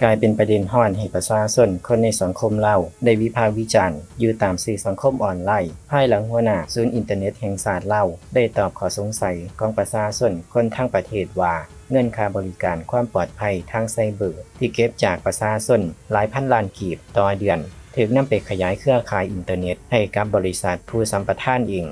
ກາຍເປັນປະເດັນຮ້ອນໃຫ້ປະຊາຊົນຄົນໃນສັງຄົມລາວໄດ້ວິພາກວິຈານຢູ່ຕາມສື່ສັງຄົມອອນລາຍ ພາຍຫຼັງຫົວໜ້າສູນອິນເຕີເນັດແຫ່ງຊາດລາວໄດ້ຕອບຂໍ້ສົງໄສຂອງປະຊາຊົນຄົນທັງປະເທດວ່າ ເງິນຄ່າບໍລິການຄວາມປອດໄພທາງໄຊເບີທີ່ເກັບຈາກປະຊາຊົນຫຼາຍພັນລ້ານກີບຕໍ່ເດືອນ ຖືກນຳໄປຂະຫຍາຍເຄືອຂ່າຍອິນເຕີເນັດໃຫ້ກັບບໍລິສັດຜູ້ສຳປະທານເອງ.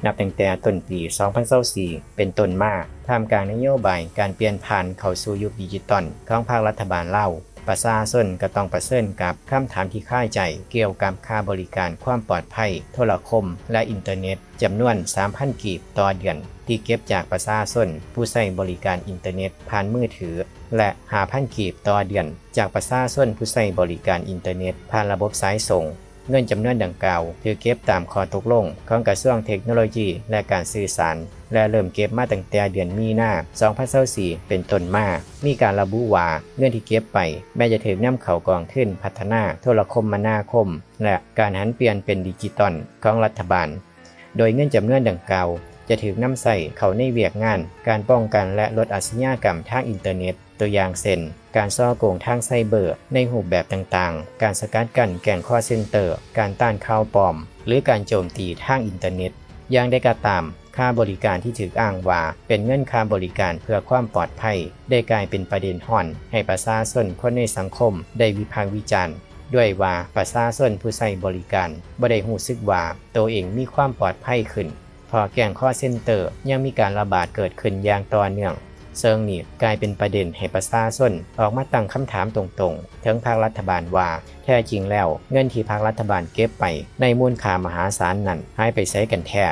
ນັບຕັ້ງແຕ່ຕົ້ນປີສອງພັນຊາວສີ່ເປັນຕົ້ນມາ, ທ່າມກາງນະໂຍບາຍການປ່ຽນຜ່ານເຂົ້າສູ່ຍຸກດິຈິຕອນຂອງພາກລັດຖະບານລາວ, ປະຊາຊົນກໍຕ້ອງປະເຊີນກັບຄຳຖາມທີ່ຄາໃຈກ່ຽວກັບຄ່າບໍລິການຄວາມປອດໄພໂທລະຄົມ ແລະ ອິນເຕີເນັດ ຈຳນວນສາມພັນກີບຕໍ່ເດືອນ ທີ່ເກັບຈາກປະຊາຊົນຜູ້ໃຊ້ບໍລິການອິນເຕີເນັດຜ່ານມືຖື ແລະ ຫ້າພັນກີບຕໍ່ເດືອນ ຈາກປະຊາຊົນຜູ້ໃຊ້ບໍລິການອິນເຕີເນັດຜ່ານລະບົບສາຍສົ່ງ. ເງິນຈຳນວນດັ່ງກ່າວຖືກເກັບຕາມຂໍ້ຕົກລົງຂອງກະຊວງເທັກໂນໂລຢີ ແລະ ການສື່ສານ ແລະ ເລີ່ມເກັບມາຕັ້ງແຕ່ເດືອນມີນາ ສອງພັນຊາວສີ່ເປັນຕົ້ນມາ. ມີການລະບຸວ່າ ເງິນທີ່ເກັບໄປແມ່ນຈະຖືກນຳເຂົ້າກອງທຶນພັດທະນາໂທລະຄົມມະນາຄົມ ແລະ ການຫັນປ່ຽນເປັນດິຈິຕອນຂອງລັດຖະບານ, ໂດຍເງິນຈຳນວນດັ່ງກ່າວຈະຖືກນຳໃຊ້ເຂົ້າໃນວຽກງານການປ້ອງກັນ ແລະ ລົດອາຊະຍາກຳທາງອິນເຕີເນັດ, ຕົວຢ່າງເຊັ່ນ ການສໍ້ໂກງທາງໄຊເບີໃນຮູບແບບຕ່າງໆ, ການສະກັດກັ້ນແກ້ງຄໍເຊັນເຕີ, ການຕ້ານຂ່າວປອມ ຫຼື ການໂຈມຕີທາງອິນເຕີເນັດ. ຢ່າງໃດກໍຕາມ, ຄ່າບໍລິການທີ່ຖືກອ້າງວ່າເປັນເງິນຄ່າບໍລິການເພື່ອຄວາມປອດໄພ ໄດ້ກາຍເປັນປະເດັນຮ້ອນໃຫ້ປະຊາຊົນຄົນໃນສັງຄົມໄດ້ວິພາກວິຈານ ດ້ວຍວ່າປະຊາຊົນຜູ້ໃຊ້ບໍລິການບໍ່ໄດ້ຮູ້ສຶກວ່າໂຕເອງມີຄວາມປອດໄພຂຶ້ນ ເພາະແກ້ງຄໍເຊັນເຕີຍັງມີການລະບາດເກີດຂຶ້ນຢ່າງຕໍ່ເນື່ອງ. ເຊິ່ງນີ້ກາຍເປັນປະເດັນໃຫ້ປະຊາຊົນອອກມາຕັ້ງຄຳຖາມຕົງໆເຖິງພາກລັດຖະບານວ່າ ແທ້ຈິງແລ້ວເງິນທີ່ພາກລັດຖະບານເກັບໄປໃນມູນຄ່າມະຫາສານນັ້ນຫາຍໄປໃສກັນແທ້?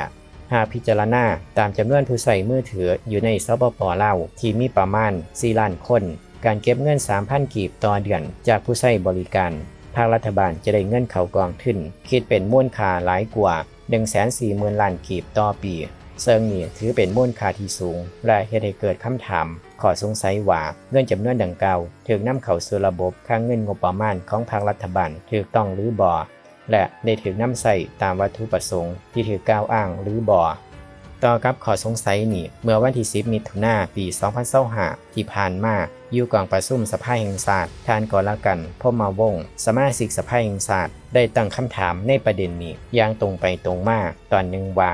ຫາກພິຈາລະນາຕາມຈຳນວນຜູ້ໃຊ້ມືຖືຢູ່ໃນ ສປປ ລາວ ທີ່ມີປະມານສີ່ລ້ານຄົນ, ການເກັບເງິນສາມພັນກີບຕໍ່ເດືອນຈາກຜູ້ໃຊ້ບໍລິການ, ພາກລັດຖະບານຈະໄດ້ເງິນເຂົ້າກອງທຶນ ຄິດເປັນມູນຄ່າຫຼາຍກວ່າໜຶ່ງແສນສີ່ໝື່ນລ້ານກີບຕໍ່ປີ, ເຊິ່ງນີ້ຖືເປັນມູນຄ່າທີ່ສູງ ແລະ ເຮັດໃຫ້ເກີດຄຳຖາມ, ຂໍ້ສົງໄສວ່າເງິນຈຳນວນດັ່ງກ່າວຖືກນຳເຂົ້າສູ່ລະບົບຄັງເງິນງົບປະມານຂອງພາກລັດຖະບານຖືກຕ້ອງຫຼືບໍ່? ແລະ ໄດ້ຖືກນຳໃຊ້ຕາມວັດຖຸປະສົງທີ່ຖືກກ່າວອ້າງຫຼືບໍ່? ຕໍ່ກັບຂໍ້ສົງໄສນີ້, ເມື່ອວັນທີສິບ ມິຖຸນາ ປີສອງພັນຊາວຫ້າ ທີ່ຜ່ານມາ, ຢູ່ກອງປະຊຸມສະພາແຫ່ງຊາດ, ທ່ານ ກໍລະກັນ ພົມມະວົງ ສະມາຊິກສະພາແຫ່ງຊາດ ໄດ້ຕັ້ງຄຳຖາມໃນປະເດັນນີ້ຢ່າງຕົງໄປຕົງມາຕອນໜຶ່ງວ່າ,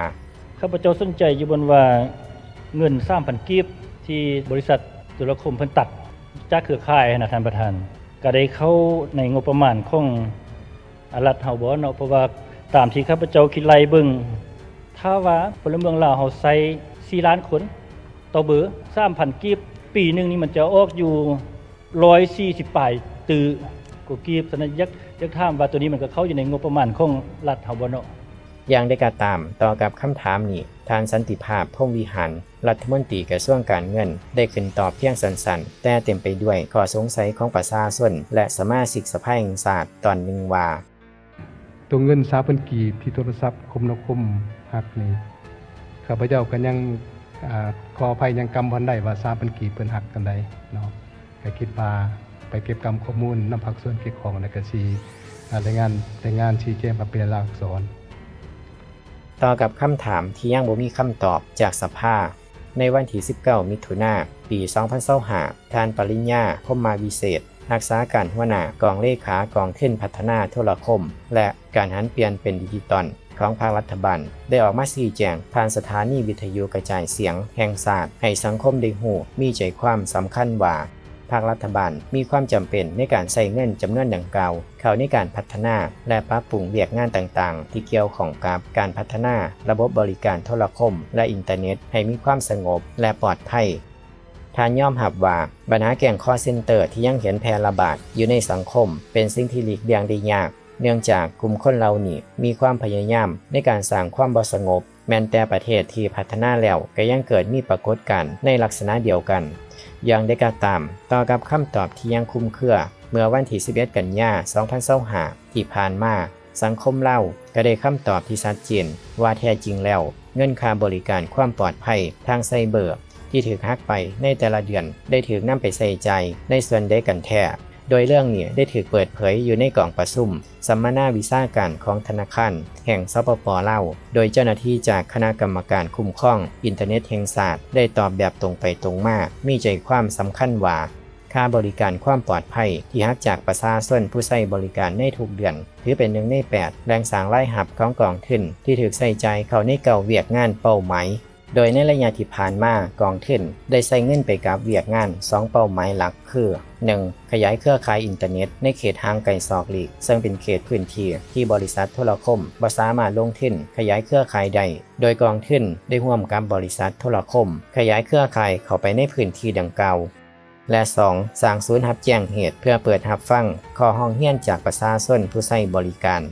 ຂ້າພະເຈົ້າສົນໃຈຢູ່ບ່ອນວ່າເງິນສາມພັນກີບທີ່ບໍລິສັດໂທລະຄົມເພິ່ນຕັດຈາກເຄືອຂ່າຍຫັ້ນນະທ່ານປະທານ, ກະໄດ້ເຂົ້າໃນງົບປະມານຂອງ ອາ ລັດເຮົາບໍ່ເນາະ, ເພາະວ່າຕາມທີ່ຂ້າພະເຈົ້າຄິດໄລ່ເບິ່ງ, ຖ້າວ່າພົນລະເມືອງລາວເຮົາໃຊ້ສີ່ລ້ານຄົນຕໍ່ເບີ, ສາມພັນກີບ ປີໜຶ່ງນີ້ມັນຈະອອກຢູ່ຮ້ອຍສີ່ສິບປາຍຕື້ກວ່າກີບ. ສະນັ້ນຢາກ ຢາກຖາມວ່າໂຕນີ້ມັນກໍເຂົ້າຢູ່ໃນງົບປະມານຂອງລັດເຮົາບໍ່ເນາະ? ຢ່າງໃດກໍຕາມ, ຕໍ່ກັບຄຳຖາມນີ້, ທ່ານ ສັນຕິພາບ ພົມວິຫານ ລັດຖະມົນຕີກະຊວງການເງິນ ໄດ້ຂຶ້ນຕອບພຽງສັ້ນໆ ແຕ່ເຕັມໄປດ້ວຍຂໍ້ສົງໄສຂອງປະຊາຊົນ ແລະ ສະມາຊິກສະພາແຫ່ງຊາດຕອນໜຶ່ງວ່າ, ໂຕເງິນສາມພັນກີບທີ່ໂທລະສັບຄົມນາຄົມຫັກນີ້, ຂ້າພະເຈົ້າກໍຍັງ ອາ ຂໍອະໄພ ຍັງກຳບໍ່ທັນໄດ້ວ່າສາມພັນກີບເພິ່ນຫັກອັນໃດເນາະ. ກໍຄິດວ່າໄປເກັບກຳຂໍ້ມູນນຳພາກສ່ວນກ່ຽວຂ້ອງ ແລ້ວກໍຊິ ອາ ລາຍງານ ລາຍງານຊີ້ແຈງມາເປັນລາຍລັກອັກສອນ. ຕໍ່ກັບຄຳຖາມທີ່ຍັງບໍ່ມີຄຳຕອບຈາກສະພາ, ໃນວັນທີສິບເກົ້າ ມິຖຸນາ ປີສອງພັນຊາວຫ້າ ທ່ານ ປະລິນຍາ ພົມມະວິເສດ ຮັກສາການຫົວໜ້າກອງເລຂາກອງທຶນພັດທະນາໂທລະຄົມ ແລະ ການຫັນປ່ຽນເປັນດິຈິຕອນຂອງພາກລັດຖະບານ ໄດ້ອອກມາຊີ້ແຈງຜ່ານສະຖານີວິທະຍຸກະຈາຍສຽງແຫ່ງຊາດໃຫ້ສັງຄົມໄດ້ຮູ້ ມີໃຈຄວາມສຳຄັນວ່າ ພາກລັດຖະບານມີຄວາມຈຳເປັນໃນການໃຊ້ເງິນຈຳນວນດັ່ງກ່າວ ເຂົ້າໃນການພັດທະນາ ແລະ ປັບປຸງວຽກງານຕ່າງໆ ທີ່ກ່ຽວຂ້ອງກັບການພັດທະນາລະບົບບໍລິການໂທລະຄົມ ແລະ ອິນເຕີເນັດ ໃຫ້ມີຄວາມສະຫງົບ ແລະ ປອດໄພ. ທ່ານຍອມຮັບວ່າ ບັນຫາແກ້ງຄໍເຊັນເຕີທີ່ຍັງເຫັນແຜ່ລະບາດຢູ່ໃນສັງຄົມ ເປັນສິ່ງທີ່ຫຼີກລ່ຽງໄດ້ຍາກ, ເນື່ອງຈາກກຸ່ມຄົນເຫຼົ່ານີ້ມີຄວາມພະຍາຍາມໃນການສ້າງຄວາມບໍ່ສະຫງົບ, ແມ່ນແຕ່ປະເທດທີ່ພັດທະນາແລ້ວກໍຍັງເກີດມີປາກົດການໃນລັກສະນະດຽວກັນ. ຢ່າງໃດກໍຕາມ, ຕໍ່ກັບຄຳຕອບທີ່ຍັງຄຸມເຄືອ, ເມື່ອວັນທີສິບເອັດ ກັນຍາ ສອງພັນຊາວຫ້າ ທີ່ຜ່ານມາ, ສັງຄົມລາວກໍໄດ້ຄຳຕອບທີ່ຊັດເຈນວ່າ ແທ້ຈິງແລ້ວ ເງິນຄ່າບໍລິການຄວາມປອດໄພທາງໄຊເບີທີ່ຖືກຫັກໄປໃນແຕ່ລະເດືອນ ໄດ້ຖືກນຳໄປໃຊ້ຈ່າຍໃນສ່ວນໃດກັນແທ້, ໂດຍເລື່ອງນີ້ໄດ້ຖືກເປີດເຜີຍຢູ່ໃນກອງປະຊຸມສຳມະນາວິຊາການຂອງທະນາຄານແຫ່ງ ສປປ ລາວ ໂດຍເຈົ້າໜ້າທີ່ຈາກຄະນະກຳມະການຄຸ້ມຄອງອິນເຕີເນັດແຫ່ງຊາດ ໄດ້ຕອບແບບຕົງໄປຕົງມາ ມີໃຈຄວາມສຳຄັນວ່າ, ຄ່າບໍລິການຄວາມປອດໄພທີ່ຫັກຈາກປະຊາຊົນຜູ້ໃຊ້ບໍລິການໃນທຸກເດືອນ ຖືເປັນໜຶ່ງໃນແປດແຫຼ່ງສ້າງລາຍຮັບຂອງກອງທຶນທີ່ຖືກໃຊ້ຈ່າຍເຂົ້າໃນເກົ້າວຽກງານເປົ້າໝາຍ. ໂດຍໃນໄລຍະທີ່ຜ່ານມາ, ກອງທຶນໄດ້ໃຊ້ເງິນໄປກັບວຽກງານສອງເປົ້າໝາຍຫຼັກຄື ໜຶ່ງ ຂະຫຍາຍເຄືອຂ່າຍອິນເຕີເນັດໃນເຂດຫ່າງໄກສອກຫຼີກ, ເຊິ່ງເປັນເຂດພື້ນທີ່ທີ່ບໍລິສັດໂທລະຄົມບໍ່ສາມາດລົງທຶນຂະຫຍາຍເຄືອຂ່າຍໄດ້, ໂດຍກອງທຶນໄດ້ຮ່ວມກັບບໍລິສັດໂທລະຄົມຂະຫຍາຍເຄືອຂ່າຍເຂົ້າໄປໃນພື້ນທີ່ດັ່ງກ່າວ. ແລະ ສອງ ສ້າງສູນຮັບແຈ້ງເຫດເພື່ອເປີດຮັບຟັງຂໍ້ຮ້ອງຮຽນຈາກປະຊາຊົນຜູ້ໃຊ້ບໍລິການ.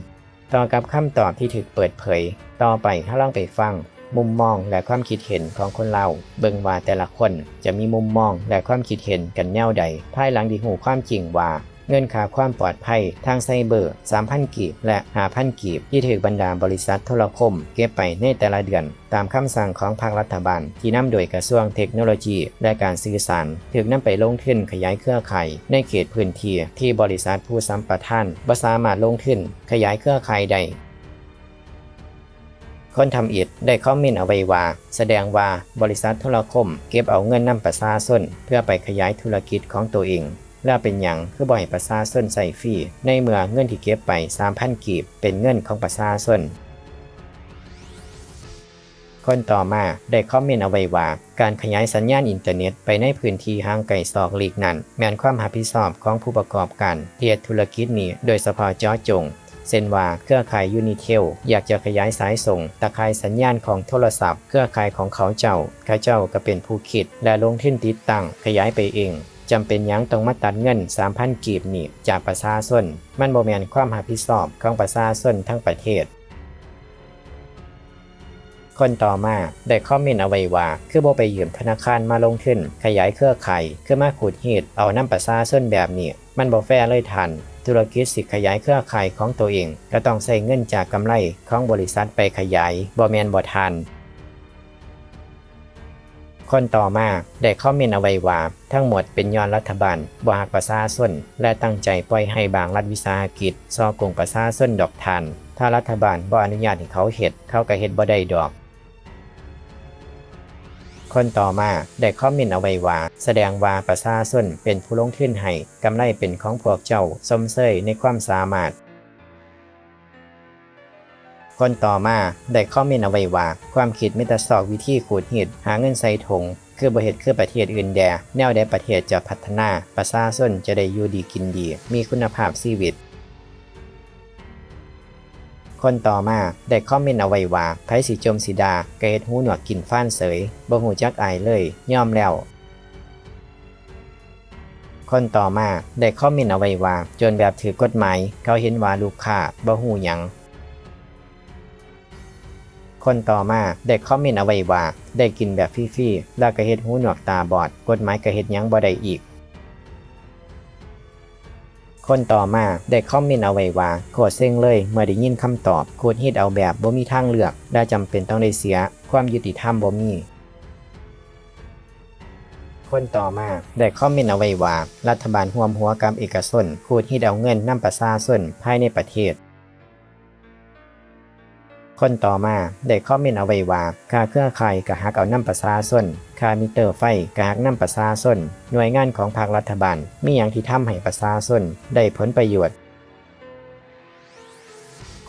ຕໍ່ກັບຄຳຕອບທີ່ຖືກເປີດເຜີຍ, ຕໍ່ໄປເຮົາລອງໄປຟັງມຸມມອງ ແລະ ຄວາມຄິດເຫັນຂອງຄົນລາວ ເບິ່ງວ່າແຕ່ລະຄົນຈະມີມຸມມອງ ແລະ ຄວາມຄິດເຫັນກັນແນວໃດ ພາຍຫຼັງທີ່ຮູ້ຄວາມຈິງວ່າ ເງິນຄ່າຄວາມປອດໄພທາງໄຊເບີ ສາມພັນກີບ ແລະ ຫ້າພັນກີບ ທີ່ຖືກບັນດາບໍລິສັດໂທລະຄົມເກັບໄປໃນແຕ່ລະເດືອນ ຕາມຄຳສັ່ງຂອງພັກລັດຖະບານທີ່ນຳໂດຍກະຊວງເທັກໂນໂລຢີ ແລະ ການສື່ສານ ຖືກນຳໄປລົງທຶນຂະຫຍາຍເຄືອຂ່າຍໃນເຂດພື້ນທີ່ທີ່ບໍລິສັດຜູ້ສຳປະທານບໍ່ສາມາດລົງທຶນຂະຫຍາຍເຄືອຂ່າຍໄດ້. ຄົນທຳອິດໄດ້ຄອມເມັນເອົາໄວ້ວ່າ ສະແດງວ່າບໍລິສັດໂທລະຄົມເກັບເອົາເງິນນຳປະຊາຊົນເພື່ອໄປຂະຫຍາຍທຸລະກິດຂອງໂຕເອງ. ແລ້ວເປັນຫຍັງຄືບໍ່ໃຫ້ປະຊາຊົນໃຊ້ຟຣີ ໃນເມື່ອເງິນທີ່ເກັບໄປສາມພັນກີບເປັນເງິນຂອງປະຊາຊົນ? ຄົນຕໍ່ມາໄດ້ຄອມເມັນເອົາໄວ້ວ່າ ການຂະຫຍາຍສັນຍານອິນເຕີເນັດໄປໃນພື້ນທີ່ຫ່າງໄກສອກຫຼີກນັ້ນ ແມ່ນຄວາມຮັບຜິດຊອບຂອງຜູ້ປະກອບການທີ່ເຮັດທຸລະກິດນີ້ໂດຍສະເພາະເຈາະຈົງ, ເຊັ່ນວ່າ ເຄືອຂ່າຍຢູນິເທວຢາກຈະຂະຫຍາຍສາຍສົ່ງຕາຂ່າຍສັນຍານຂອງໂທລະສັບເຄືອຂ່າຍຂອງເຂົາເຈົ້າ, ເຂົາເຈົ້າກໍເປັນຜູ້ຄິດ ແລະ ລົງທຶນຕິດຕັ້ງຂະຫຍາຍໄປເອງ. ຈຳເປັນຫຍັງຕ້ອງມາຕັດເງິນສາມພັນກີບນີ້ຈາກປະຊາຊົນ? ມັນບໍ່ແມ່ນຄວາມຮັບຜິດຊອບຂອງປະຊາຊົນທັງປະເທດ. ຄົນຕໍ່ມາໄດ້ຄອມເມັນເອົາໄວ້ວ່າ ຄືບໍ່ໄປຢືມທະນາຄານມາລົງທຶນຂະຫຍາຍເຄືອຂ່າຍ ຄືມາຂູດຮີດເອົານຳປະຊາຊົນແບບນີ້ ມັນບໍ່ແຟເລີຍທ່ານ. ທຸລະກິດຊິຂະຫຍາຍເຄືອຂ່າຍຂອງໂຕເອງ ກໍຕ້ອງໃຊ້ເງິນຈາກກຳໄລຂອງບໍລິສັດໄປຂະຫຍາຍ ບໍ່ແມ່ນບໍ່ທ່ານ? ຄົນຕໍ່ມາໄດ້ຄອມເມັນເອົາໄວ້ວ່າ ທັງໝົດເປັນຍ້ອນລັດຖະບານບໍ່ຮັກປະຊາຊົນ ແລະ ຕັ້ງໃຈປ່ອຍໃຫ້ບາງລັດວິສາຫະກິດສໍ້ໂກງປະຊາຊົນດອກທ່ານ. ຖ້າລັດຖະບານບໍ່ອະນຸຍາດໃຫ້ເຂົາເຮັດ ເຂົາກໍເຮັດບໍ່ໄດ້ດອກ. ຄົນຕໍ່ມາໄດ້ຄອມເມັນເອົາໄວ້ວ່າ ສະແດງວ່າປະຊາຊົນເປັນຜູ້ລົງທຶນໃຫ້, ກຳໄລເປັນຂອງພວກເຈົ້າ, ຊົມເຊີຍໃນຄວາມສາມາດ. ຄົນຕໍ່ມາໄດ້ຄອມເມັນເອົາໄວ້ວ່າ ຄວາມຄິດມີແຕ່ຊອກວິທີຂູດຮີດຫາເງິນໃສ່ຖົງ ຄືບໍ່ເຮັດຄືປະເທດອື່ນແດ່? ແນວໃດປະເທດຈະພັດທະນາ, ປະຊາຊົນຈະໄດ້ຢູ່ດີກິນດີ, ມີຄຸນນະພາບຊີວິດ? ຄົນຕໍ່ມາໄດ້ຄອມເມັນເອົາໄວ້ວ່າ ໃຜຊິຈົ່ມຊິດ່າ ກໍເຮັດຫູໜວກກິນຟານເສີຍ, ບໍ່ຮູ້ຈັກອາຍເລີຍ, ຍອມແລ້ວ. ຄົນຕໍ່ມາໄດ້ຄອມເມັນເອົາໄວ້ວ່າ ໂຈນແບບຖືກກົດໝາຍ ເຂົາເຫັນວ່າລູກຄ້າບໍ່ຮູ້ຫຍັງ. ຄົນຕໍ່ມາໄດ້ຄອມເມັນເອົາໄວ້ວ່າ ໄດ້ກິນແບບຟຣີໆ ແລ້ວກໍເຮັດຫູໜວກຕາບອດ, ກົດໝາຍກໍເຮັດຫຍັງບໍ່ໄດ້ອີກ. ຄົນຕໍ່ມາໄດ້ຄອມເມັນເອົາໄວ້ວ່າ ໂຄດເຊັງເລີຍເມື່ອໄດ້ຍິນຄຳຕອບ, ຂູດຮີດເອົາແບບບໍ່ມີທາງເລືອກ ແລະ ຈຳເປັນຕ້ອງໄດ້ເສຍ, ຄວາມຍຸຕິທຳບໍ່ມີ. ຄົນຕໍ່ມາໄດ້ຄອມເມັນເອົາໄວ້ວ່າ ລັດຖະບານຮ່ວມຫົວກັບເອກະຊົນ ຂູດຮີດເອົາເງິນນຳປະຊາຊົນພາຍໃນປະເທດ. ຄົນຕໍ່ມາໄດ້ຄອມເມັນເອົາໄວ້ວ່າ ຄ່າເຄືອຂ່າຍກໍຫັກເອົານຳປະຊາຊົນ, ຄ່າມິເຕີໄຟກໍຫັກນຳປະຊາຊົນ, ໜ່ວຍງານຂອງພັກລັດຖະບານ ມີຫຍັງທີ່ທຳໃຫ້ປະຊາຊົນໄດ້ຜົນປະໂຫຍດ?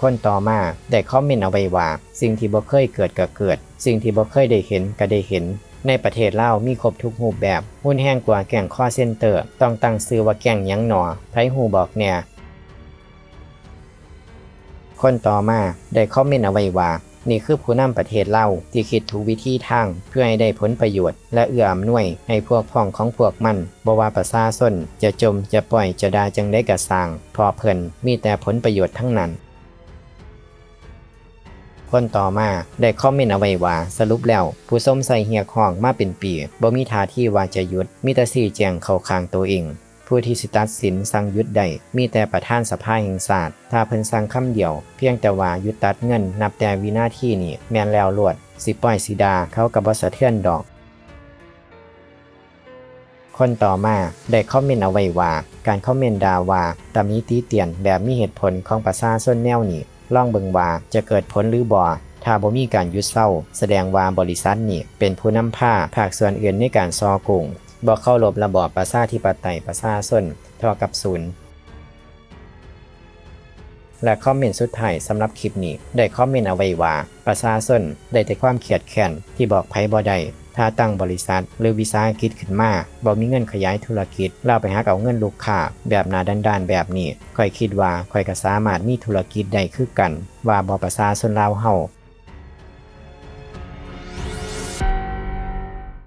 ຄົນຕໍ່ມາໄດ້ຄອມເມັນເອົາໄວ້ວ່າ ສິ່ງທີ່ບໍ່ເຄີຍເກີດກໍເກີດ, ສິ່ງທີ່ບໍ່ເຄີຍໄດ້ເຫັນກໍໄດ້ເຫັນ. ໃນປະເທດລາວມີຄົບທຸກຮູບແບບ, ຮຸນແຮງກວ່າແກ້ງຄໍເຊັນເຕີ, ຕ້ອງຕັ້ງຊື່ວ່າແກ້ງຫຍັງນໍ? ໃຜຮູ້ບອກແດ່. ຄົນຕໍ່ມາໄດ້ຄອມເມັນເອົາໄວ້ວ່າ ນີ້ຄືຜູ້ນຳປະເທດລາວທີ່ຄິດທຸກວິທີທາງເພື່ອໃຫ້ໄດ້ຜົນປະໂຫຍດ ແລະ ເອື້ອອຳນວຍໃຫ້ພວກພ້ອງຂອງພວກມັນ, ບໍ່ວ່າປະຊາຊົນຈະຈົ່ມ, ຈະປ່ອຍ, ຈະດ່າຈັ່ງໃດກໍຊ່າງ, ເພາະເພິ່ນມີແຕ່ຜົນປະໂຫຍດທັງນັ້ນ. ຄົນຕໍ່ມາໄດ້ຄອມເມັນເອົາໄວ້ວ່າ ສະຫຼຸບແລ້ວ ຜູ້ຊົມໃສ່ຮຽກຮ້ອງມາເປັນປີ ບໍ່ມີທ່າທີວ່າຈະຢຸດ, ມີແຕ່ຊີ້ແຈງເຂົ້າຂ້າງໂຕເອງ. ຜູ້ທີ່ຊິຕັດສິນສັ່ງຢຸດໄດ້ ມີແຕ່ປະທານສະພາແຫ່ງຊາດ. ຖ້າເພິ່ນສັ່ງຄຳດຽວ ພຽງແຕ່ວ່າຢຸດຕັດເງິນ ນັບແຕ່ວິນາທີນີ້ແມ່ນແລ້ວໂລດ, ຊິປ່ອຍຊິດ່າ ເຂົາກໍບໍ່ສະເທືອນດອກ. ຄົນຕໍ່ມາໄດ້ຄອມເມັນເອົາໄວ້ວ່າ ການຄອມເມັນດ່າວ່າ, ຕຳໜິຕິຕຽນແບບມີເຫດຜົນຂອງປະຊາຊົນແນວນີ້ ລອງເບິ່ງວ່າຈະເກີດຜົນຫຼືບໍ່. ຖ້າບໍ່ມີການຢຸດເຊົາ ສະແດງວ່າບໍລິສັດນີ້ເປັນຜູ້ນຳພາພາກສ່ວນອື່ນໃນການສໍ້ໂກງ. ບໍ່ເຄົາລົບລະບອບປະຊາທິປະໄຕ ປະຊາຊົນເທົ່າກັບສູນ. ແລະຄອມເມັນສຸດທ້າຍສຳລັບຄລິບນີ້ ໄດ້ຄອມເມັນເອົາໄວ້ວ່າ ປະຊາຊົນໄດ້ແຕ່ຄວາມຄຽດແຄ້ນທີ່ບອກໃຜບໍ່ໄດ້. ຖ້າຕັ້ງບໍລິສັດ ຫຼື ວິສາຫະກິດຂຶ້ນມາ ບໍ່ມີເງິນຂະຫຍາຍທຸລະກິດ ແລ້ວໄປຫັກເອົາເງິນລູກຄ້າແບບໜ້າດ້ານໆແບບນີ້ ຂ້ອຍຄິດວ່າຂ້ອຍກໍສາມາດມີທຸລະກິດໄດ້ຄືກັນ ວ່າບໍ່? ປະຊາຊົນລາວເຮົາ